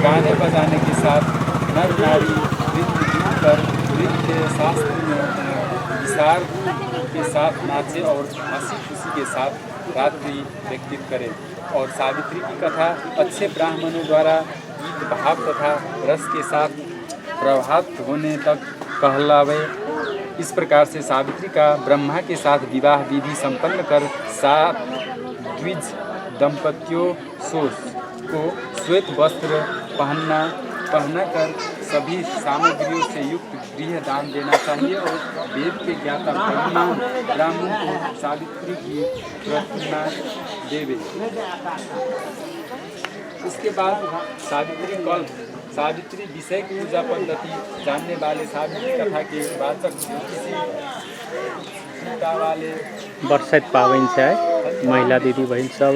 गाने बजाने के साथ नर नारी नृत्य गीत पर नृत्य शास्त्र में विचार के साथ नाचे और हंसी खुशी के साथ रात्रि व्यतीत करें। और सावित्री की कथा अच्छे ब्राह्मणों द्वारा गीत भाव तथा रस के साथ प्रभात होने तक कहलावे। इस प्रकार से सावित्री का ब्रह्मा के साथ विवाह विधि संपन्न कर सात द्विज दंपतियों को श्वेत वस्त्र पहनना पहना कर सभी सामग्रियों से युक्त गृह दान देना चाहिए और वेद के ज्ञाता ब्राह्मण ब्राह्मण को सावित्री की प्रतिमा देवे। उसके बाद सावित्री कल्प सावित्री विषय पूजा पद्धति जानने वाले सावित्री कथा के वाचक किसी गीता वाले। बरसाइत पाबनि छै। महिला दीदी बहिन सब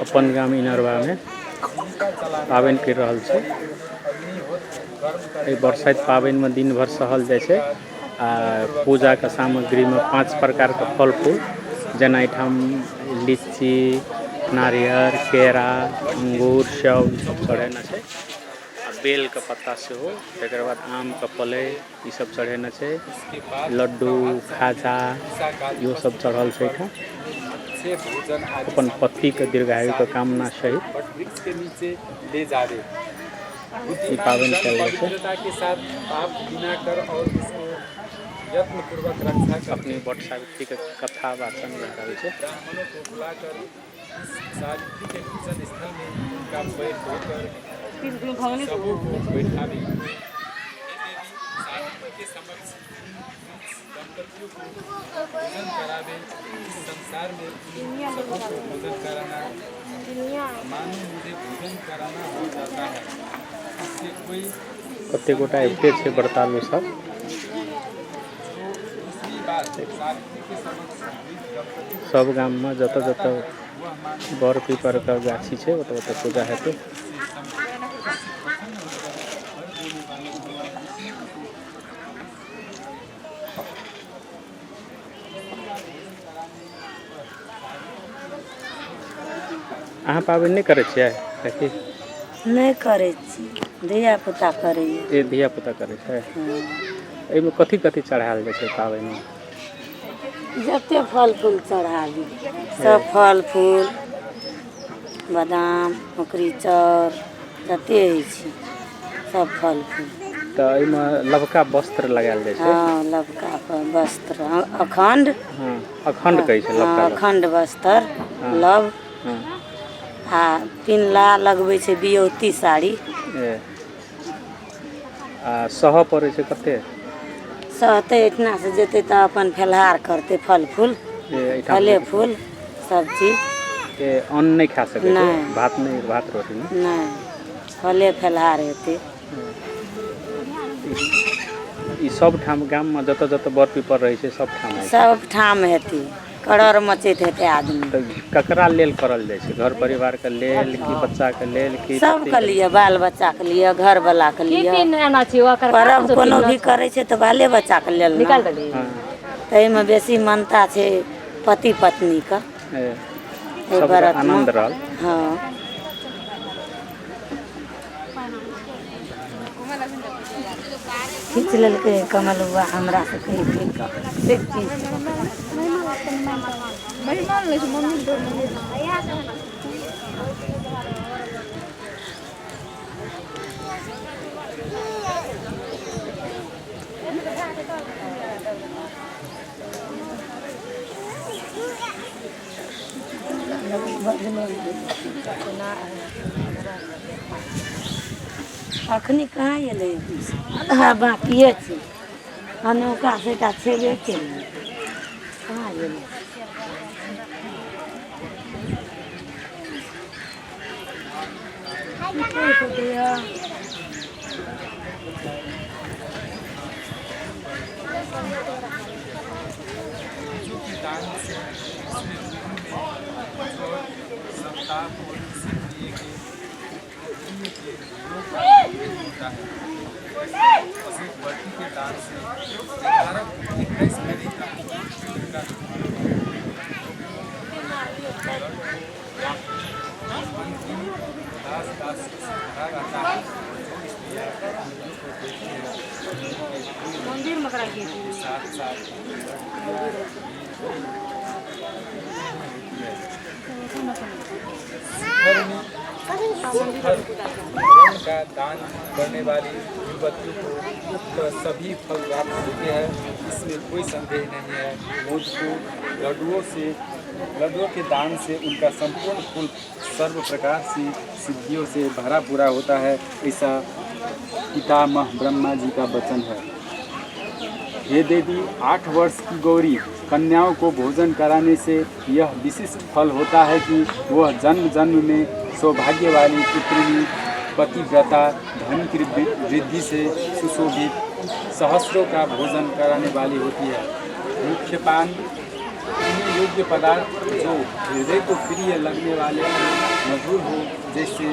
अपन गाम इनरवामे पाबनि करि रहल छै। एहि बरसाइत पाबनिमे दिन भरि सहल जाइ छै आ पूजाके सामग्रीमे 5 प्रकारके फल फूल, जेना एहिठाम लीची, नारियर, केरा, अंगूर, सेब ईसब चढ़ेने छै आ बेलके पत्ता सेहो। तकर बाद आमके पलै ईसब चढ़ेने छै। लड्डू, खाजा इहो सब चढ़ल छै एहिठाम। अपन पतिके दीर्घायुके कामना सहित वृक्ष के नीचे ले जावे। ई पाबनि कयल जाइ छै। पवित्रता के साथ पाप बिना कर और उसको यत्न पूर्वक रक्षा कर। अपने वट सावित्रीके कथा वाचन भए रहल छै। ब्राह्मणों को बुलाकर इस सावित्री के पूजन स्थल में उनका पैर धोकर सबों को बैठावे। हे देवी, सावित्री के समक्ष दंपतियों को भोजन करावे। इस संसार में उन सबों को भोजन कराना मानो मुझे भोजन कराना हो जाता है। इससे कोई कते गोटा आबिते छै व्रतालु सब। तो दूसरी बात, सावित्री के समक्ष वृद्ध दंपति सब गाममे जतऽ जतऽ वह मानो बर पीपरके गाछी छै, ओतऽ ओतऽ पूजा हेतै। से प्रसन्न होकर वर देने वाले भगवान विष्णु को अहाँ पाबनि नहि करै छियै काकी? नहि करै छी, धियापुता करैए। ए, धियापुता करै छै। एहिमे कथी कथी चढ़ायल जाइ छै पाबनिमे? जते फल फूल चढ़ाबी सब फल फूल, बादाम, मकड़ी, चाउर, जते होइ छै सब फल फूल। तऽ एहिमे लबका वस्त्र लगायल जाइ छै? हँ, लबका वस्त्र, अखण्ड। हँ, अखण्ड कहै छै लबका वस्त्र। अखण्ड वस्त्र लव आ पिनला लगबै छै बियौती साड़ी। ए, आ सहऽ पड़ै छै कते? सहतै, एहिठिनासँ जेतै तऽ अपन फलाहार करतै, फल फूल। ए, एहिठाम फले फूल सब चीज। ए, अन्न नहि खा सकै छै? नहि। भात नहि, भात रोटी नहि? नहि, फले फलाहार हेतै। ई सब ठाम गाममे जतऽ जतऽ बर पीपर रहै छै सब ठाम होइ छै? सब ठाम हेतै, कड़र मचैत हेतै आदमी। तऽ ककरा लेल करल जाइ छै? घर परिवारके लेल कि बच्चाके लेल कि सबके पतिके? लिए, बाल बच्चाके लिए, घरवलाके लिए। पर्व कोनो भी करै छै तऽ बाले बच्चाके लेल ने। ताहिमे बेसी मान्यता छै पति पत्नीके। ए, एहि सबके व्रतमे आनन्द रहल। हँ। खींच लेलकै कमलुआ हमरा से कहि कहि कऽ। अखनी कहाँ एलै? आधा बाकिए छै, अनौका सेटा छेबे केलै, कहाँ गेलै? जो कि दान से उसमें में सप्ताह और किसी प्रिय के योग का भेद होता है। अशोक वर्ती के दान से 11 21 महीने का का मंत्री दास दासी से भरा रहता है। जो स्त्रियाँ को देखती है, उनके साथ साथ शिखर का दान करने वाली युवतियों को उक्त सभी फल प्राप्त होते हैं, इसमें कोई संदेह नहीं है। मोदकों लड्डुओं के दान से उनका संपूर्ण कुल सर्व प्रकार से सिद्धियों से भरा पूरा होता है, ऐसा पितामह ब्रह्मा जी का वचन है। हे देवी, 8 वर्ष की गौरी कन्याओं को भोजन कराने से यह विशिष्ट फल होता है कि वह जन्म जन्म में सौभाग्य वाली पुत्री, पतिव्रता, धन की वृद्धि से सुशोभित सहस्रों का भोजन कराने वाली होती है। मुख्य पान पीने योग्य पदार्थ जो हृदय को प्रिय लगने वाले और मधुर हो, जैसे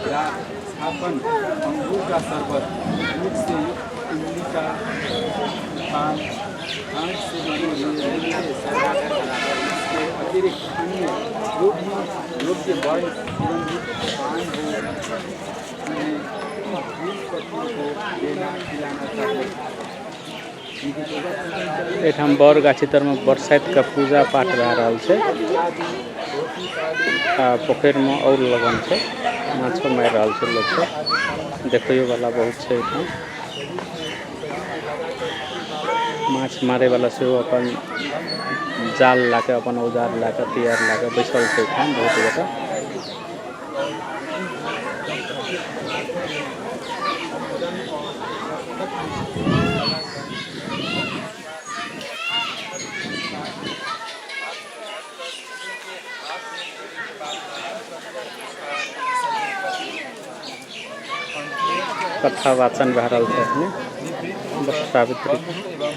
द्राक्षापन, अंगूर का शरबत, दूध से युक्त इमली का पान, भांग से बने हुए मीठे शरबत, इसके अतिरिक्त अन्य जो भी योग्य वर्ण सुगंधित पान हो, उन्हें पत्नी को देना खिलाना चाहिए। एहिठाम बर गाछी तरमे बरसातिके पूजा पाठ भए रहल छै आ पोखरिमे और लगन छै, माछो मारि रहल छै लोक सब, देखैयो वाला बहुत छै एहिठाम। माछ मारे वाला सेहो अपन जाल लए कऽ, अपन औजार लए कऽ, तैयार लए कऽ बैसल छै एहिठाम बहुत गोटा। कथा वाचन भए रहल छै एखने सावित्री। एवं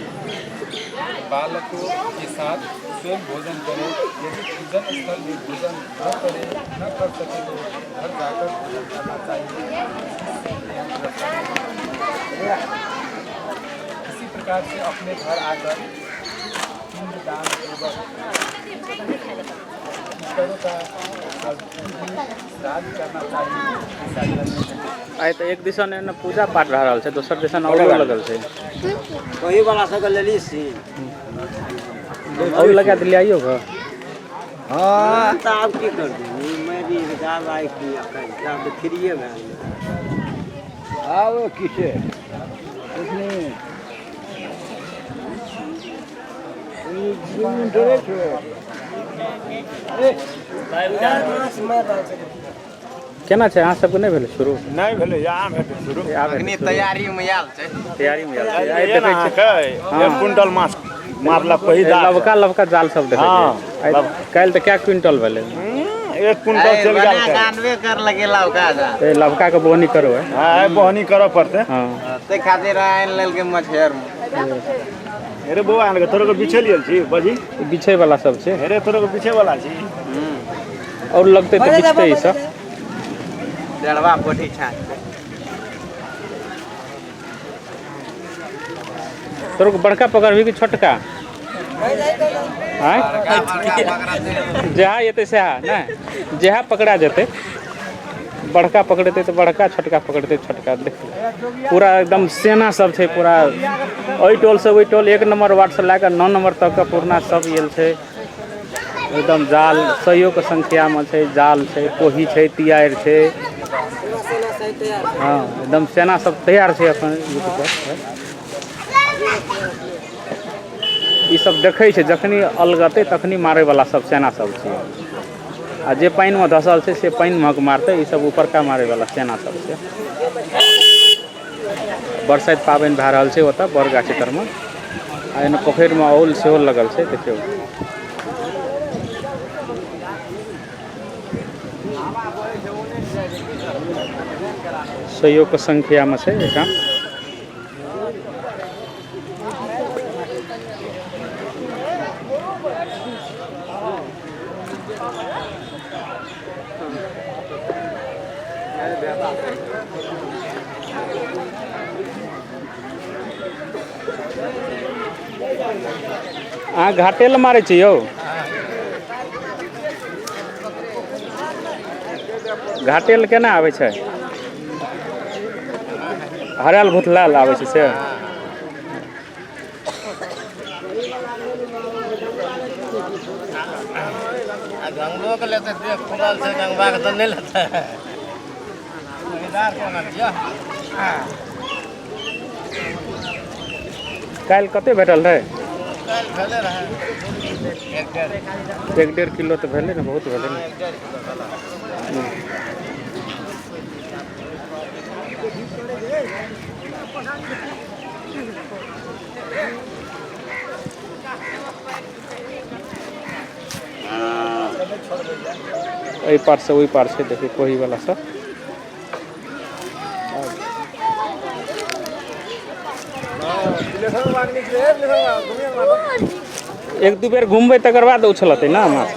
बालकों के साथ स्वयं भोजन करें। यदि पूजन स्थल में भोजन न करे न कर सके तो घर जाकर भोजन करना चाहिए। इसी प्रकार से अपने घर आकर पिंडदान पूर्वक पितरों का श्राद्ध करना चाहिए। ऐसा करने से आइ तऽ एक दिसन एने पूजा पाठ भए रहल छै, दोसर दिसन औरो लगल छै। वही वाला सबके लेली सी और लगा देलियै आइयो घ। हाँ तऽ आब की करबै, मैं भी जाब आइ की एखन आब तऽ फ्रीए भए गेलै। आब की छै केना छै अहाँ सबके नहि भेलै शुरू? नहि भेलै, आब हेतै शुरू। आब हेतै शुरू। तैयारीमे आयल छै। तैयारीमे आयल छै। आइ देखै छियै एक क्विंटल माछ मारलक पहिदा। लबका लबका जाल सब देखै छियै। आइ काल्हि तऽ कए क्विंटल भेलै? 1 क्विंटल चलि गेल। जानबे कर लगे लवका जाल। ए लबका के बोहनी करो है। हां, बोहनी करऽ पड़तै। हां, ताहि खातिर आनि लेलकै मछहर। अरे बौआ, आनि के तोरो के बिछे लियल छी बजी? बिछै वाला सब छै। अरे तोरो के बिछे वाला छी। और लगतै तऽ बिछतै ई सब। डेढ़वा पोठी छाँट। तोरो के बड़का पकड़बही कि छोटका? आँय? जहाँ एतै सएह नहि, जहाँ पकड़ा जेतै। बड़का पकड़ेतै तऽ बड़का, छोटका पकड़ेतै छोटका। देख पूरा एकदम सेना सब छै पूरा। ओहि टोलसँ ओहि टोल 1 नंबर वार्डसँ लए कऽ 9 नंबर तकके पुरना सब आयल छै। एकदम जाल सैयोके संख्यामे छै, जाल छै, कोही छै, तियार छै। हाँ, एकदम सेना सब तैयार छै अपन युद्धपर। ई सब देखै छै, जखनी अलगतै तखनी मारैवला सब सेना सब छै। आ जे पानिमे धसल छै से पानि महक मारतै। ई सब ऊपरका मारैवला सेना सब छै। बरसाइत पाबनि भए रहल छै ओतऽ बड़ गाछी तरमे। आ एने पोखरिमे औल सेहो लगल छै, देखियौ। सैयोके संख्यामे छै एहिठाम। अहाँ घाटे लए मारै छी यौ? घाटे लए केना आबै छै? हरायल भुतलायल आबै छै से। आ गंगो के लेते देख खुलल छै, गंगवा के तऽ नहि लेतै। काल्हि कते भेटल रहै? काल्हि भेलै रहै 1.5। 1.5 किलो तऽ भेलै ने, बहुत भेलै ने। 1.5 किलो भेलै। एहि पार से ओहि पार छै, देखियौ कोही वाला सब। एक दू बेर घुमबै तकर बाद उछलतै ने माछ।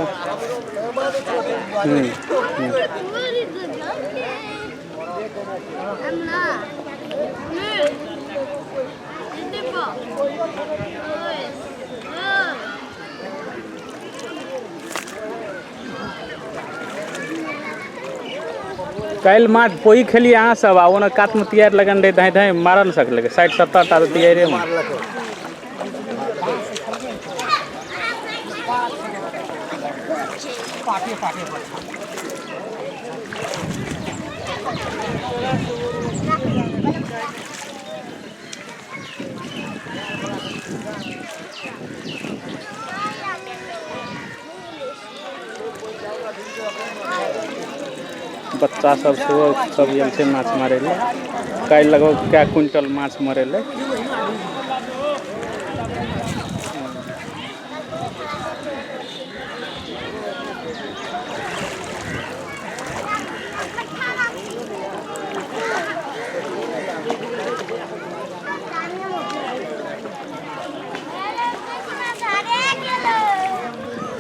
काल्हि माछ पोही खेलियै अहाँ सब, आ ओना कातमे तियार लगन रहै, धाँइ धाँइ मारल सकलै 60-70 टा तऽ तियारेमे। बच्चा सब सेहो सब गेल छै माछ मारै लए। काल्हि लगभग कए क्विंटल माछ मरेलै।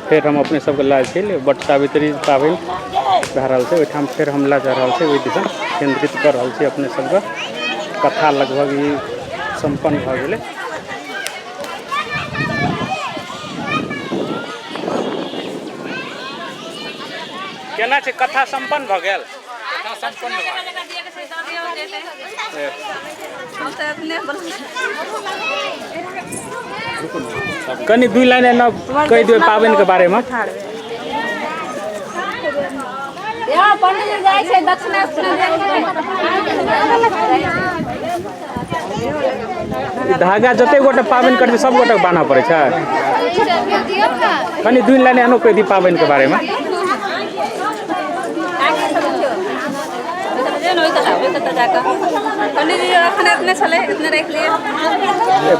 फेर हम अपने सबके लए छी बट सावित्री पाबनि भए रहल छै, ओहिठाम फेर हम लए जा रहल छी, ओहि दिशा केंद्रित कर रहल छी अपने सबके। कथा लगभग ई सम्पन्न भऽ गेलै। केना छै कथा सम्पन्न भऽ गेल? कथा सम्पन्न भऽ गेल। कनि 2 लाइन एना कहि दियौ पाबनिके बारेमे। धागा जते गोटे पाबनि करै छै सब गोटे बान्हऽ पड़ै छै। कनि 2 लाइन एनो कहि दियौ पाबनिके बारेमे।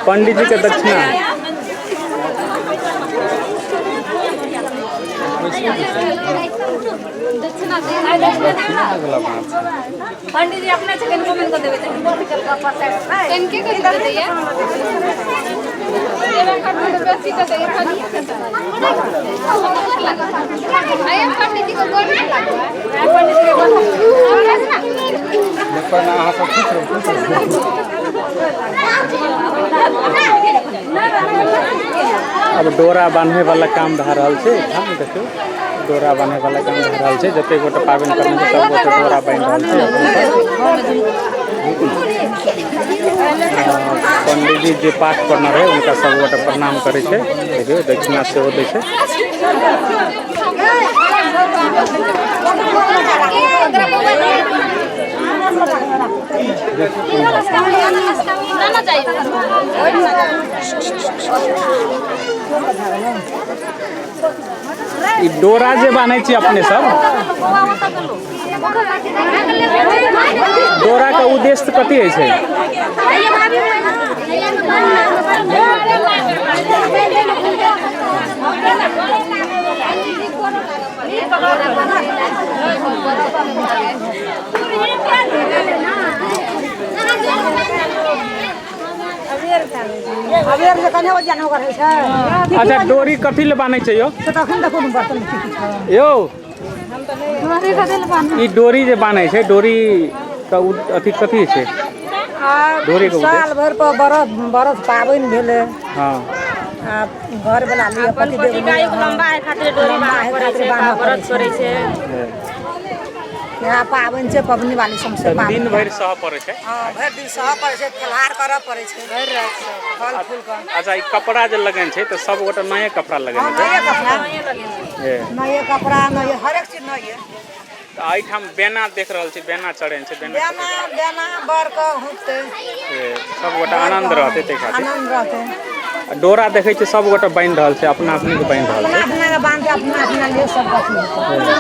पंडित जी के दक्षिणा। पंडित जी अपने अब डोरा बांधे वाला काम भए रहल छै। देखियौ डोरा बांधे वाला काम भए रहल छै। जते गोटे पाबनि करने छै सब गोटे डोरा बान्हि रहल छै। पंडित जी जे पाठ पढ़ने रहे उनका सब गोटे प्रणाम करै छै। देखियौ दक्षिणा सेहो दै छै। ई डोरा जे बान्है छी अपने सब, डोरा के उद्देश्य कथी होइ छै? अच्छा डोरी कथी ले बान्है छै यौ? यौ ई डोरी जे बान्है छै, डोरी के अथी कथी छै? डोरी के साल भर पर बरस पाबनि भेलै। हाँ घर वाला लिए पति देव लंबा है खातिर डोरी बान्है पड़ै छै, व्रत करै छै। इएह पाबनि छै, पबनी वाली सौंसे तऽ पाबनि। दिन भरि सहऽ पड़ै छै। हँ, भरि दिन सहऽ पड़ै छै, फलहार करऽ पड़ै छै भरि राति, फल फूल के। अच्छा, ई कपड़ा जे लगेने छै तऽ सब गोटा नये कपड़ा लगेने हँ, छै? नये कपड़ा। ए। नये कपड़ा, नये हरेक चीज नये। तऽ एहिठाम बेना देख रहल छी, बेना चढ़ेने छै, बेना। बेना, बेना बर के हुकतै। ए, सब गोटा आनन्द रहतै ताहि खातिर। आनन्द रहतै। आ डोरा देखै छी सब गोटा बान्हि रहल छै, अपना अपनी के बान्हि रहल अपना छै। अपना के बान्हतै, अपना अपना लिए सब अथी हेतै।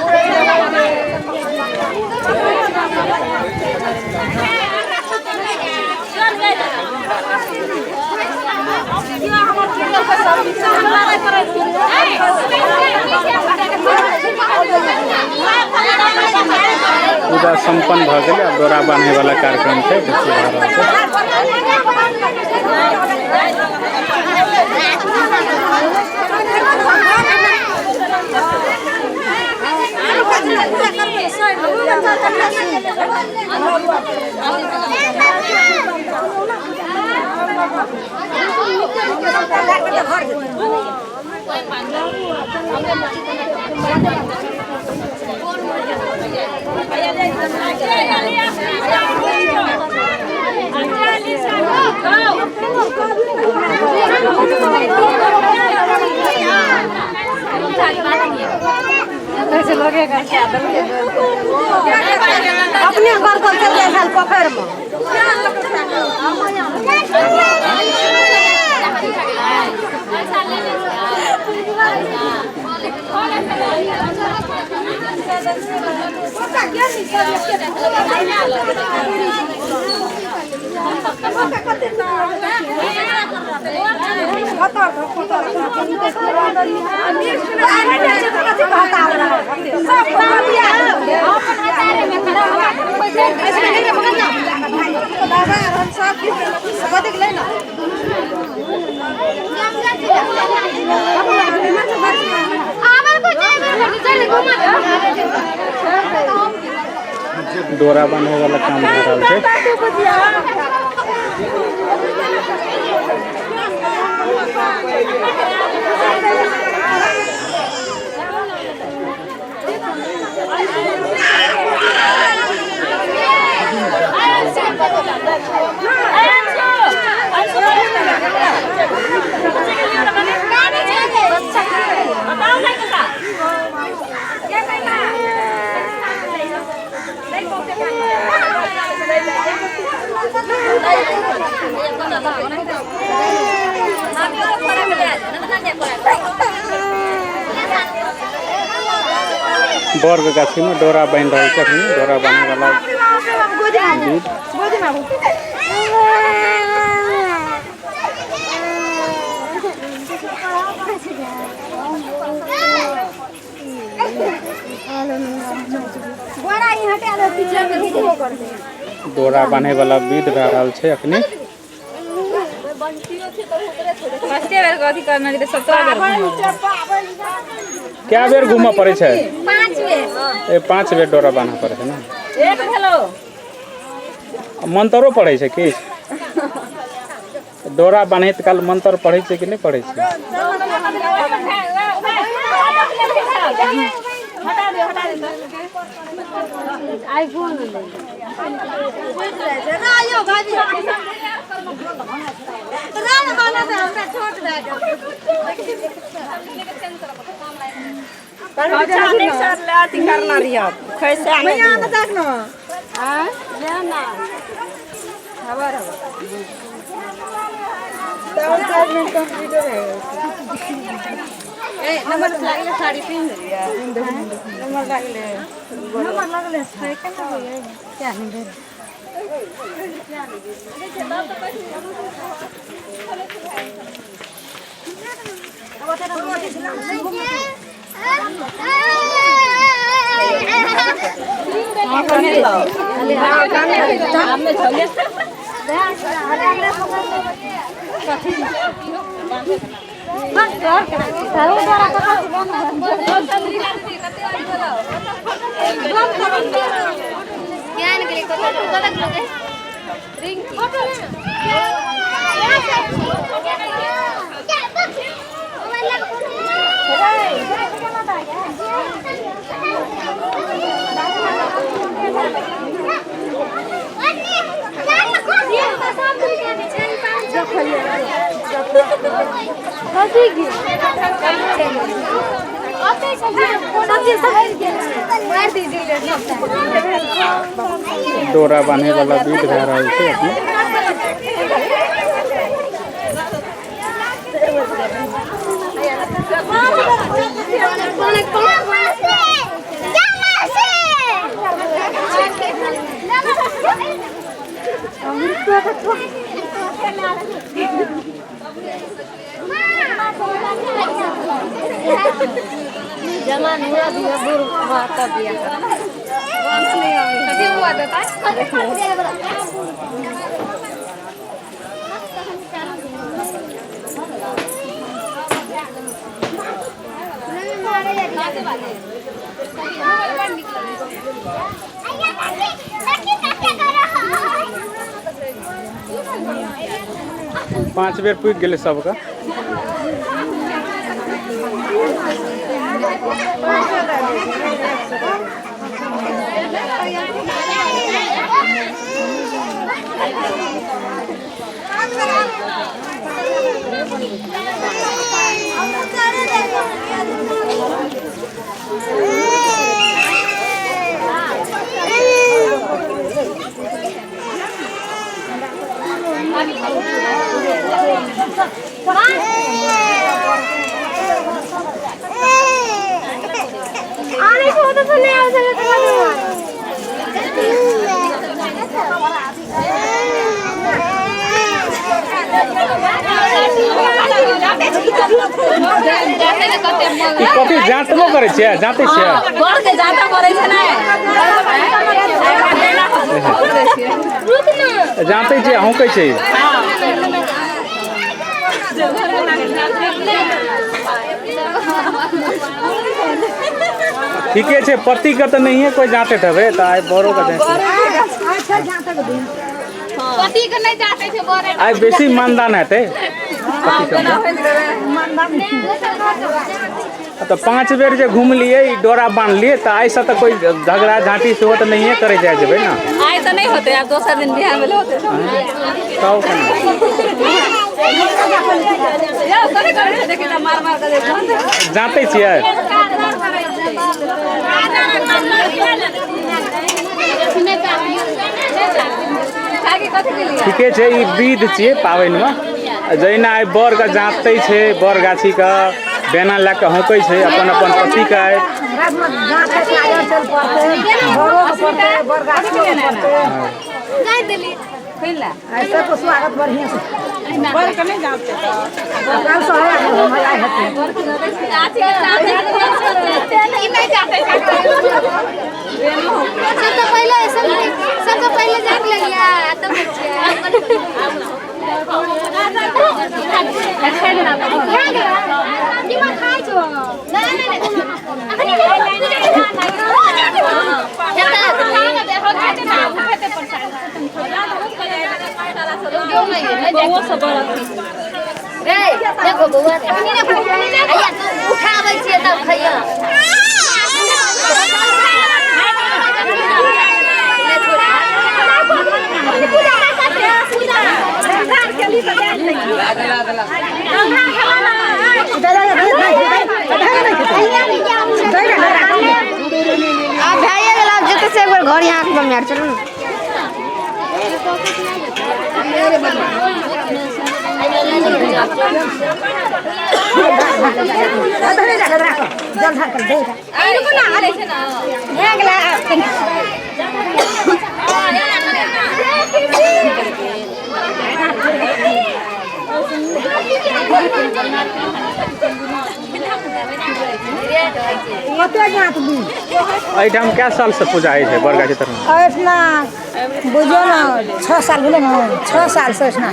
पूजा सम्पन्न भऽ गेलै। आब डोरा बान्है वाला कार्यक्रम छै, देखियौ भऽ रहल छै। अपने घर पर चल जाइ छल पोखरिमे। डोरा बान्है वाला काम भऽ रहल छै। बर के गाछीमे डोरा बान्हि रहल छै। अखनी डोरा बान्है वाला विध। डोरा बान्है वाला विध भए रहल छै अखनी। कए बेर घूमऽ पड़ै छै? 5 बेर। ए, 5 बेर डोरा बान्हऽ पड़ै छै ने? एक भेलो। मंत्रो पढ़ै छै की? डोरा बान्हैत काल मंत्र पढ़ै छै कि नहि पढ़ै छै? हटा दे, हटा दे। आईफोन करना रहिए खैसे डोरा बांधे वाला विध भए रहल छै अपने। जमान हुआ दिया बुढ़ हुआ तब बिया कथी हुआ देता। पाँच बेर पुगि गेलै सबके। कथी जाँतबो करै छियै? जाँतै छियै? बड़के जाँता करै छै ने। जाँतै छियै, हौंकै छै। ठीके छै, पतिके तऽ नहिए कोइ जाँतैत हेबै तऽ आइ बड़ोके जाँतै। आइ बेसी मानदान हेतै। तऽ 5 बेर जे घुमलियै, ई डोरा बान्हलियै, तऽ आइसँ तऽ कोइ झगड़ा झाँटी सेहो तऽ नहिए करै जाइ जेबै ने। आइ तऽ नहि होतै, आब दोसर दिन बिहान भेल होतै। तब केना? जाँतै छियै? ठीके छै, ई विध छियै पाबनिमे। जहिना आइ बड़के जाँतै छै, बड़ गाछीके बेना लए कऽ हौंकै छै अपन अपन पतिके। आइ सबसे पहले जाँत लेलियै तब देखो बौआ उठाबै छियै तब खैया। आप भैया गेल, आप जते से एक बार घर यहाँ के यार चलो ना। एहिठाम कै साल से पूजा होइ छै बड़गाछी तरफ? एहिठिना बुझियौ ने 6 साल भेलै ने, 6 साल से एहिठिना।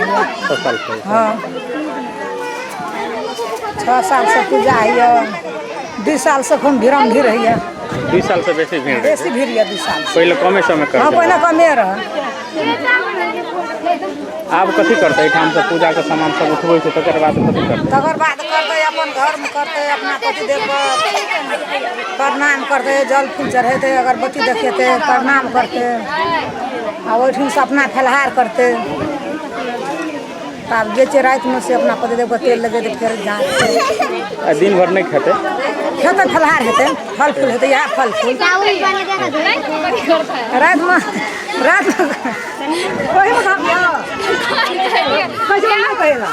6 साल से? हाँ, 6 साल से पूजा होइए। 2 साल से खूब भीड़म भीड़ होइए। 2 साल से बेसी भीड़? बेसी भीड़ यऽ 2 साल। पहिले कमे समय कर? हाँ, पहिले कमे रह। आब कथी करतै? एहिठामसँ पूजाके सामान सब उठबै छै, तकर बाद कथी करतै? तकर बाद करतै अपन घरमे करतै, अपना पतिदेवके प्रणाम करतै, जल फूल चढ़ेतै, अगरबत्ती देखेतै, प्रणाम करतै, आ ओहिठामसँ अपना फलाहार करतै। आब जे छै रातिमे से अपना पतिदेवके तेल लगेतै, फेर जातै। आ दिन भरि नहि खेतै? खेतै, फलाहार हेतै, फल फूल हेतै, इएह फल फूल। रातिमे रातिमे ओहिमे खाबियौ। कहै छै नहि कहै लए।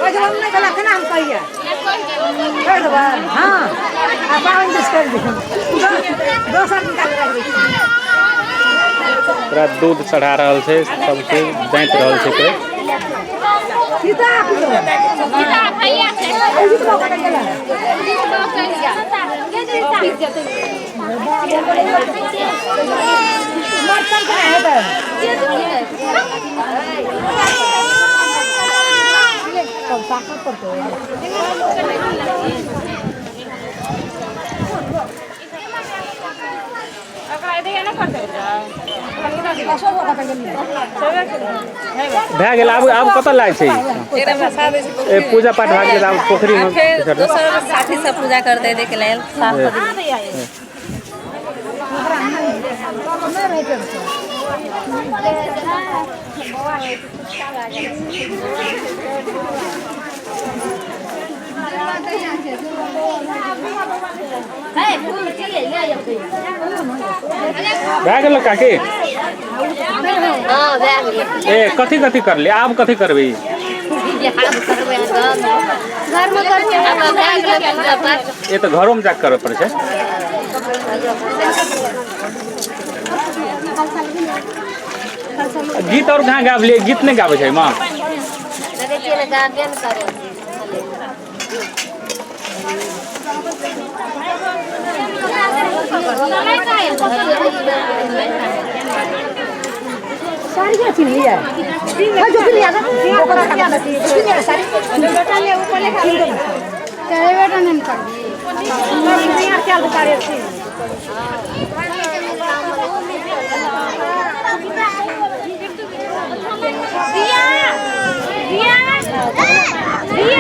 कहै छै हम नहि कहला, केना हम कहियै? कहि देबै। हँ, आ पाबनि दिस करि दियौ, दोसर निकालि राखि दै छियै। पूरा दूध चढ़ा रहल छै, सब चीज जाँति रहल छै। कोइ सीता भए गेल। आब आब कतऽ लागै छै? ए पूजा पाठ भए गेल, आब पोखरिमे। फेर दोसर साथी सब पूजा करतै देखे लेल साफ कऽ दियौ। भए गेल काकी? हँ, भए गेलै। ए कथी कथी करली? आब कथी करबै? घरमे करबै, भए गेलै पूजा पाठ। ए तऽ घरोमे जाके करऽ पड़ै छै। गीत और कहाँ गाबलियै? गीत नहि गाबै छै माँ? देखै छियै ने, गाबे ने करै। साड़ी क्या चिन्ह लिया है जो भी लिया था वो साड़ी। बेटा नहीं कर। क्या बता रहे थे? दिया दिया दिया।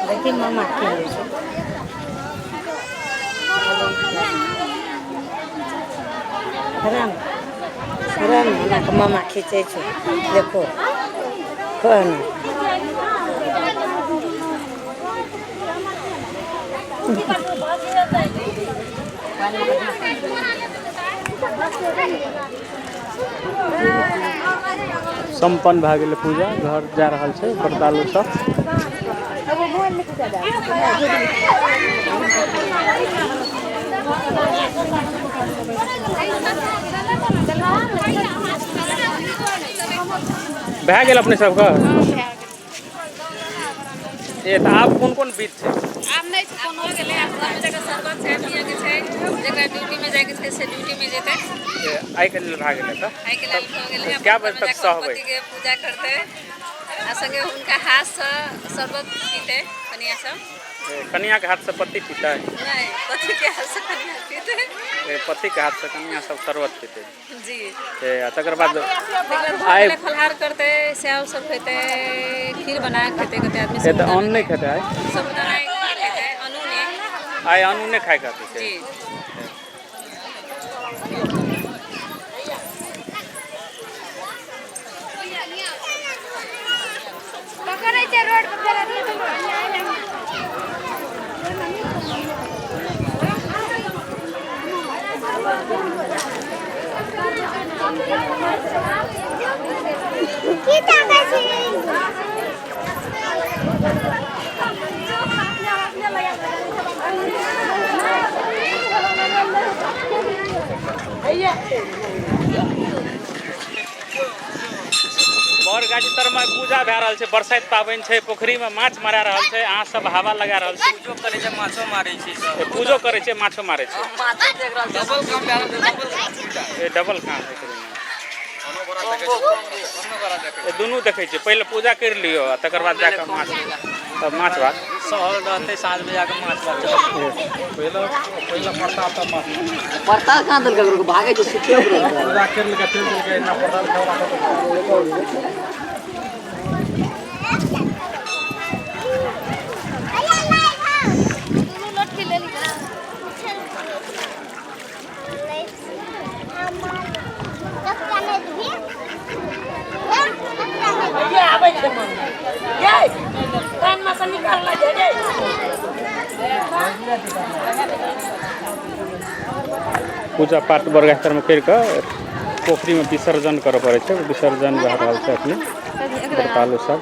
देखी मामा की होइ छै। राम राम, हमरा के मामा खींचै छै, देखो कोन। सम्पन्न भए गेलै पूजा, घर जा रहल छै व्रतालु सब। भए गेल अपने सबके? ए तऽ आब कोन कोन विध छै? आब नहि छै कोनो गेलै। आब घरमे जाके शरबत चाय पियऽके छै। जेकरा ड्यूटीमे जाइके छै से ड्यूटीमे जेतै। ए, आइके लेल भए गेलै तऽ? आइके लेल भऽ गेलै। कए बजे तक सहबै? पतिके पूजा करतै आ संगे हुनका हाथसँ शरबत पीतै कनिया सब। ए, कनियाके हाथसँ पति पीतै? नहि, पतिके हाथसँ कनिया पीतै। ए, पतिके हाथसँ कनिया सब शरबत पीतै? जी। ए, आ तकर बाद? तकर बाद आइ भऽ गेलै, फलहार करतै, सेव सब खेतै, खीर बना के खेतै कते आदमी। ए तऽ अन्न नहि खेतै आइ? साबुदाना खीर खेतै, अनूने। आइ अन्न नहि खाइके अथी छै? जी। पकड़ै छै रोड पर। की ताकै छै? बर बरगाछी तरमे पूजा भए रहल छै, बरसाइत पाबनि छै, पोखरिमे माछ मारा रहल छै, अहाँ सब हवा लगा रहल छी। पूजो करै छै, माछो मारै छै सब। ए, पूजो करै छै, माछो मारै छै। डबल काम भए रहल छै, डबल काम। ए, डबल काम है। ए, दुनू देखै छै। पहिले पूजा करि लियौ आ तकर बाद जाकऽ माछ, तब माछ भात। सहल रहतै, साँझमे जाकऽ माछ भात। पहिला पहिला प्रसाद तऽ माछ। प्रसाद कहाँ देलकै? भागै छै सुखे। पूजा करि लेलकै, चलि देलकै, एना प्रसाद खावला। आबै छै मम्मी, ये कान में से निकाल लै रे। पूजा पाठ बरगाछ तरमे करि कऽ पोखरिमे विसर्जन करऽ पड़ै छै। विसर्जन भए रहल छै अखनी, व्रतालु सब।